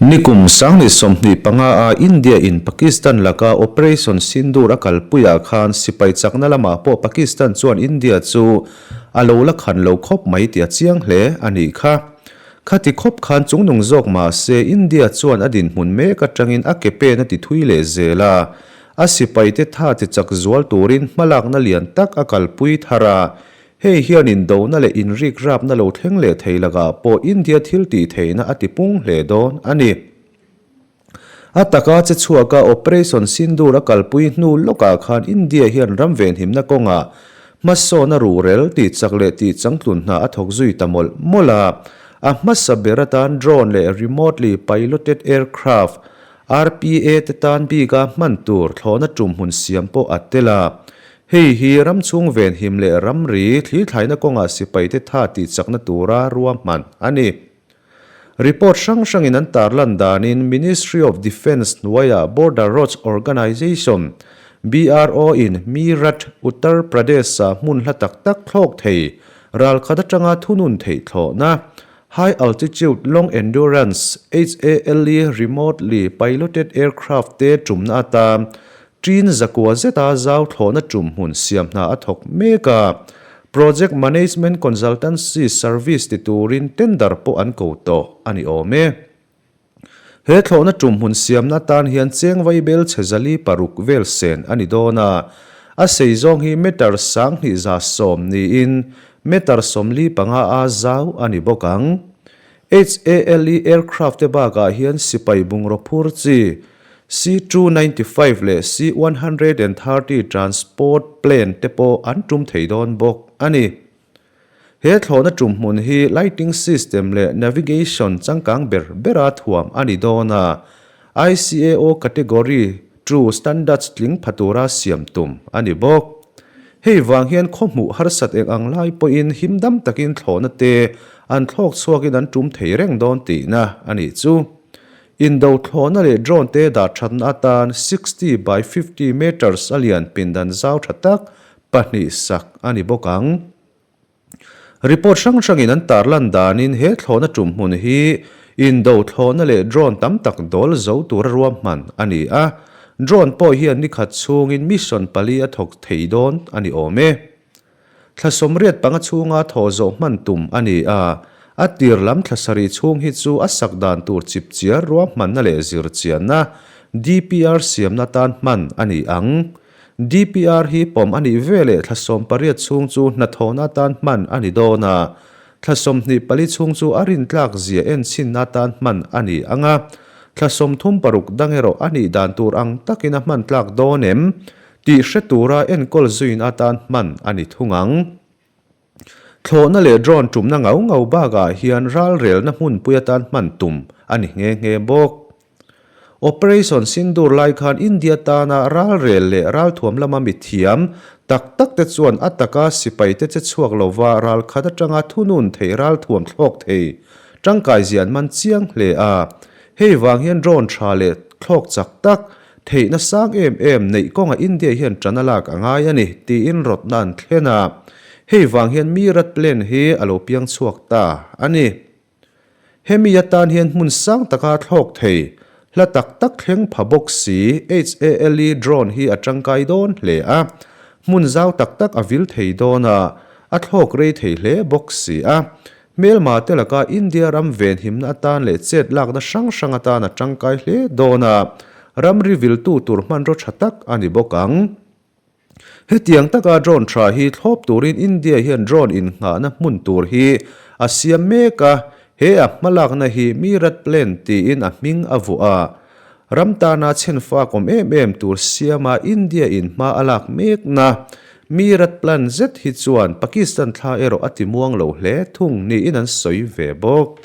Nikum 2025 a India in Pakistan laka Operation Sindoor a kalpuiah khan sipai chakna lamah pawh Pakistan chuan India chu a lo la khan lo khawp mai tih a chiang hle a nih kha. Khati khawp khan chungnung zawk mah se India chuan a dinhmun mek atangin a ke pen a ti thui leh zel a, a sipaite tha ti chak zual turin hmalakna lian tak a kalpui thar a, Hei hian indona leh inrikrapna lo thleng leh thei lakah pawh India thil tih theihna a tipung hle dawn a ni. A taka che chhuaka Operation Sindoor a kalpui hnu lawkah khan India hian ram venhimna kawngah hmasawna ruhrel tih chak leh tih changtlun hna a thawk zui ta mawlh mawlh a. A hmasa ber atan drone leh remotely piloted aircraft, RPA, te tan bika hman tur thlawhna tumhmun siam pawh a tel a. Hei hi ram chhung venhim leh ramri thlithlaina kawngah sipaite tha tih chakna tura ruahman a ni. Report hrang hrangin an tarlan danin Ministry of Defence hnuaiah Border Roads Organisation, BRO, in Meerut, Uttar Pradesh-ah hmun hla tak tak thlawk thei ralkhat atanga thunun theih thlawhna, High Altitude Long Endurance, HALE, Remotely Piloted Aircraft te tumna atan Ṭin zakua zeta zau thlawhna ṭum hmun siam hna a thawk mek a, Project Management Consultancy Service ti turin tender pawh an ko tawh a ni awm e. He thlawhna ṭum hmun siamna atan hian cheng vaibel chhe 406 vel sen a ni dawn a, a sei zawng hi meter 2170 niin meter 45 a zau a ni bawk ang. HALE aircraft te bakah hian sipai bungraw phur chi C-295 leh C-130 transport plane te pawh an tum thei dawn bawk a ni. He thlawhna tum hmun hi lighting system leh navigation changkang ber bera thuam a ni dawn a, ICAO Category ii standards tling pha tura siam tum a ni bawk. Hei vang hian khaw hmuh harsat eng ang lai pawhin himdam takin thlawhna te an thlawk chhuakin an tum thei reng dawn tihna a nih chu. Indo thlawhna leh drone te dah thatna atan 60 by 50 metres a lian pindan zau tha tak pahnih sak a ni bawk ang. Report hrang hrangin an tarlan danin he thlawhna tum hmun hi indo thlawhna leh drone tam tak dawl zo tura ruahman a ni a, drone pawh hian nikhat chhungin mission pali a thawk thei dawn a ni awm e. Thla 85 chhunga thaw zawh hman tum a ni a, a tir lam thla sarih chhung hi chu a sak dan tur chip chiar ruahmanna leh zir chianna, DPR siamna tan hman a ni ang. DPR hi pawm a nih veleh thla 18 chhung chu hnathawhna tan hman a ni dawn a, thla 24 chhung chu a rintlak zia enchhinna tan hman a ni ang a, thla 36 dang erawh a nih dan tur ang takin a hman tlak dawn em? Tih hre tura enkawl zuin atan hman a ni thung ang. Thlawhna leh drone tumna ngau ngau bakah hian ralrelna hmunpui atan hman tum a ni nghe nghe bawk. Operation Sindoor lai khan India tana ralrel leh ralthuam lama mithiam tak tak te chuan a taka sipai te che chhuak lova ralkhat atanga thunun thei ralthuam thlawk thei tangkai zia an man chiang hle a. Hei vang hian drone tha leh thlawk chak tak Theihna sang em em neih kawngah India hian ṭan a lak a ngai a ni, tiin rawtna an thlen a. Hei vang hian Meerut Plan hi a lo piang chhuak ta a ni. Hemi atan hian hmun sang taka thlawk thei, hla tak tak thleng pha bawk si HALE drone hi a tangkai dawn hle a. Hmun zau tak tak a vil thei dawn a, a thlawk rei thei hle bawk si a. Hmelma te laka India ram venhimna atan leh chet lakna hrang hrang atan a tangkai hle dawn a, ramri viltu tur hmanraw tha tak a ni bawk ang. Hetiang taka drone tha hi thlawp turin India hian drone innghahna hmun tur hi a siam mek a, he a hmalakna hi Meerut Plan tiin a hming a vuah a. Ram tana chhenfak awm em em tur siama India in hma a lak mekna Meerut Plan zet hi chuan Pakistan thla erawh a timuang lo hle thung niin an sawi ve bawk.